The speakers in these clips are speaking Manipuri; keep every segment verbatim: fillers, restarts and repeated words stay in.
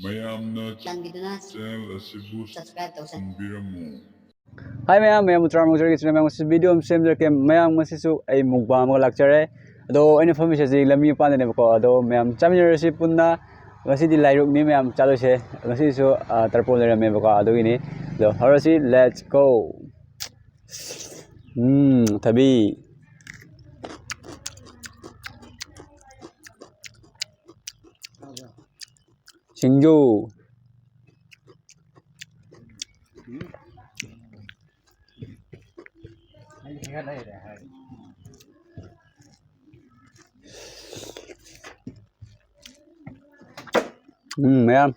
ꯃꯌꯥꯝꯅ ꯆꯥꯟꯕꯤꯗꯨꯅ channel ꯑꯁꯤꯕꯨ subscribe ꯇꯧꯁꯟꯕꯤꯔꯝꯃꯨ꯫ ꯍꯥꯏ ꯃꯌꯥꯝ, ꯃꯌꯥꯝ ꯇꯔꯥꯃꯉꯥ ꯆꯠꯂꯒꯦ꯫ ꯃꯌꯥꯝ ꯉꯁꯤ video ꯑꯃ ꯁꯦꯝꯖꯔꯛꯀꯦ꯫ ꯃꯌꯥꯝ ꯉꯁꯤꯁꯨ ꯑꯩ mukbang ꯑꯃꯒ ꯂꯥꯛꯆꯔꯦ꯫ ꯑꯗꯣ ꯑꯩꯅ ꯐꯝꯃꯤꯁꯦ ꯍꯧꯖꯤꯛ ꯂꯝꯕꯤ ꯃꯄꯥꯟꯗꯅꯦꯕꯀꯣ꯫ ꯑꯗꯣ ꯃꯌꯥꯝ ꯆꯥꯃꯤꯟꯅꯔꯁꯤ ꯄꯨꯟꯅ꯫ ꯉꯁꯤꯗꯤ ꯂꯥꯏꯔꯨꯛꯅꯤ ꯃꯌꯥꯝ ꯆꯥꯗꯣꯏꯁꯦ꯫ ꯉꯁꯤꯁꯨ, ꯑ, ꯇꯔꯄꯣꯟ ꯂꯩꯔꯝꯃꯦꯕꯀꯣ꯫ ꯑꯗꯨꯒꯤꯅꯤ꯫ ꯑꯗꯣ ꯍꯧꯔꯁꯤ, let's go꯫ ꯎꯝ, ꯊꯕꯤ꯫ ꯁꯤꯡꯖꯨ꯫ ꯎꯝ, ꯃꯌꯥꯝ꯫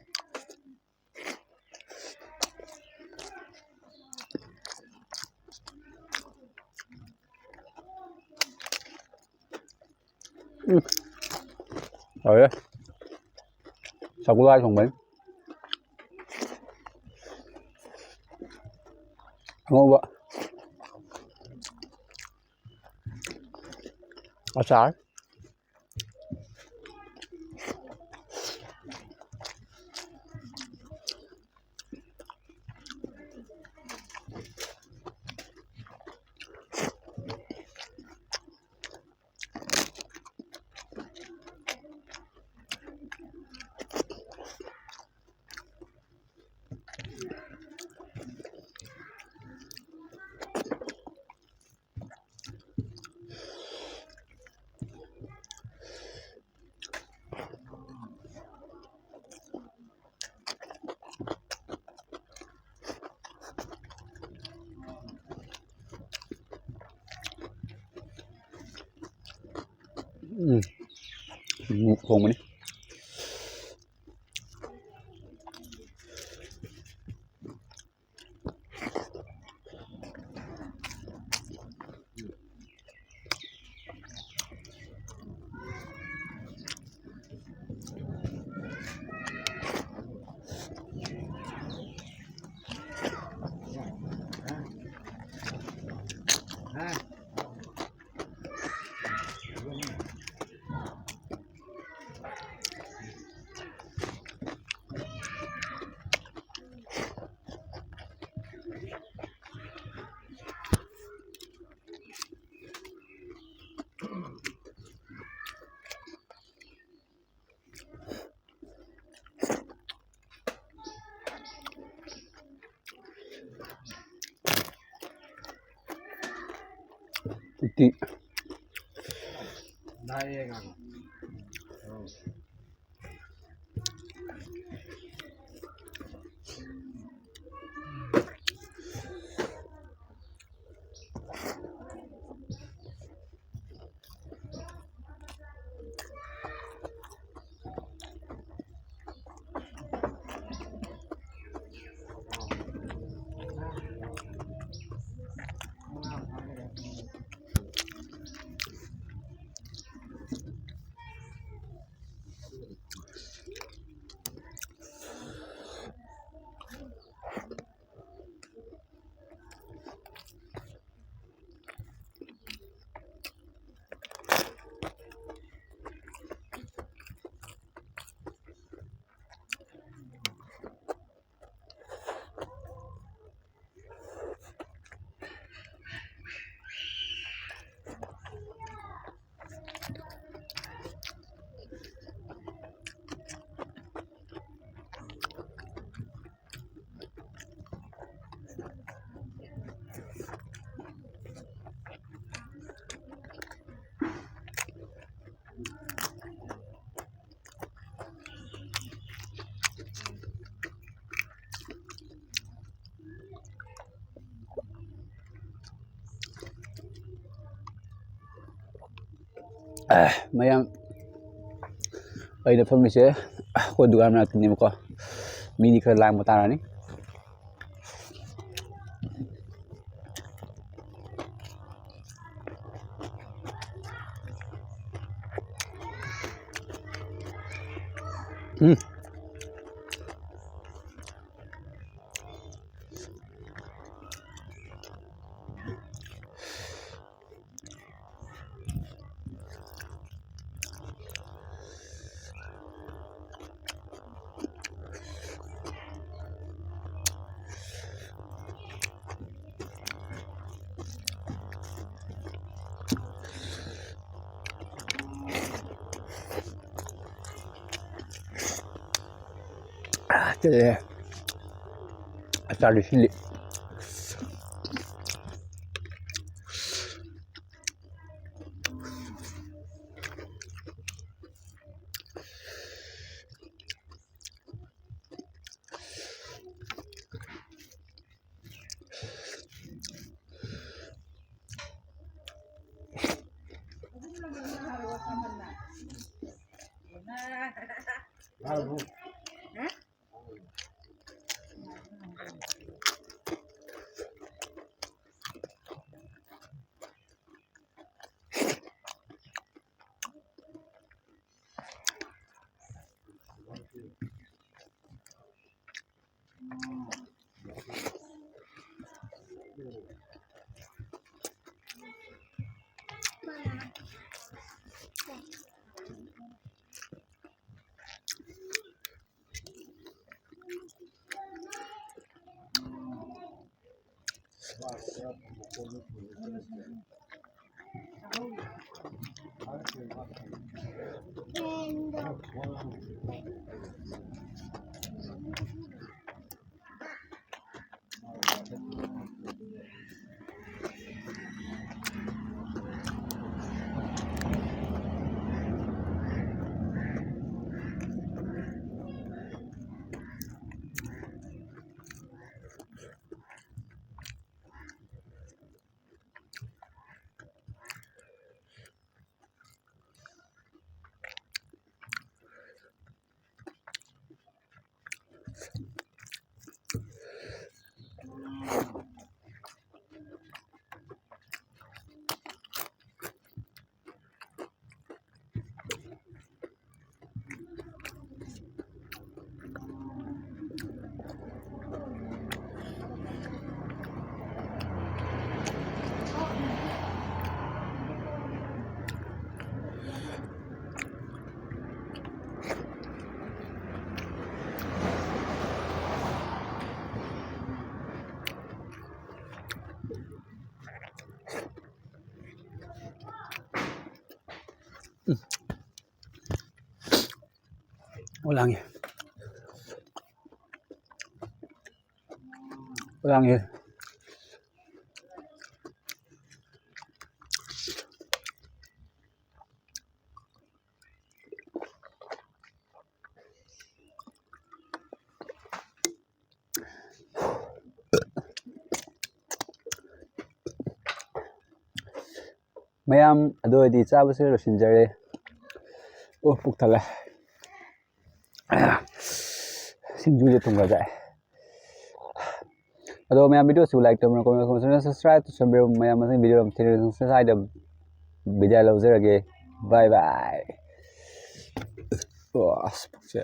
ꯎꯝ꯫ ꯍꯥꯎꯔꯦ꯫ ꯁꯒꯣꯜ ꯍꯋꯥꯏ ꯊꯣꯡꯕꯅꯤ꯫ ꯑꯉꯧꯕ꯫ ꯑꯆꯥꯔ꯫ ꯎꯝ꯫ ꯎꯝ, ꯊꯣꯡꯕꯅꯤ꯫ ꯇꯤ꯫ ꯑꯦ, ꯃꯌꯥꯝ, ꯑꯩꯅ ꯐꯝꯃꯤꯁꯦ ꯑꯩꯈꯣꯏ ꯗꯨꯀꯥꯟ ꯃꯅꯥꯛꯇꯅꯦꯕꯀꯣ꯫ ꯃꯤꯗꯤ ꯈꯔ ꯂꯥꯡꯕ ꯇꯥꯔꯅꯤ꯫ ꯎꯝ꯫ ꯑꯆꯥꯔꯗꯤ ꯁꯤꯜꯂꯤ꯫ Ulangi. Ulangi. ꯃꯌꯥꯝ, ꯑꯗꯨ ꯑꯣꯏꯔꯗꯤ ꯆꯥꯕꯁꯦ ꯂꯣꯏꯁꯤꯟꯖꯔꯦ꯫ ꯑꯣ, ꯄꯨꯛ ꯊꯜꯂꯦ꯫ ꯁꯤꯡꯖꯨꯁꯦ ꯊꯨꯝꯒ ꯆꯥꯏ꯫ ꯑꯗꯣ ꯃꯌꯥꯝ, video ꯁꯨ like ꯇꯧꯕꯤꯔꯣ, comment, comment, subscribe ꯇꯧꯁꯟꯕꯤꯔꯣ꯫ ꯃꯌꯥꯝ, ꯃꯊꯪ video ꯑꯃ ꯊꯦꯡꯅꯔꯁꯤ꯫ ꯉꯁꯥꯏꯗ ꯕꯤꯗꯥꯏ ꯂꯧꯖꯔꯒꯦ꯫ Bye bye꯫ ꯑꯣ, ꯑꯁ, ꯄꯨꯛꯁꯦ꯫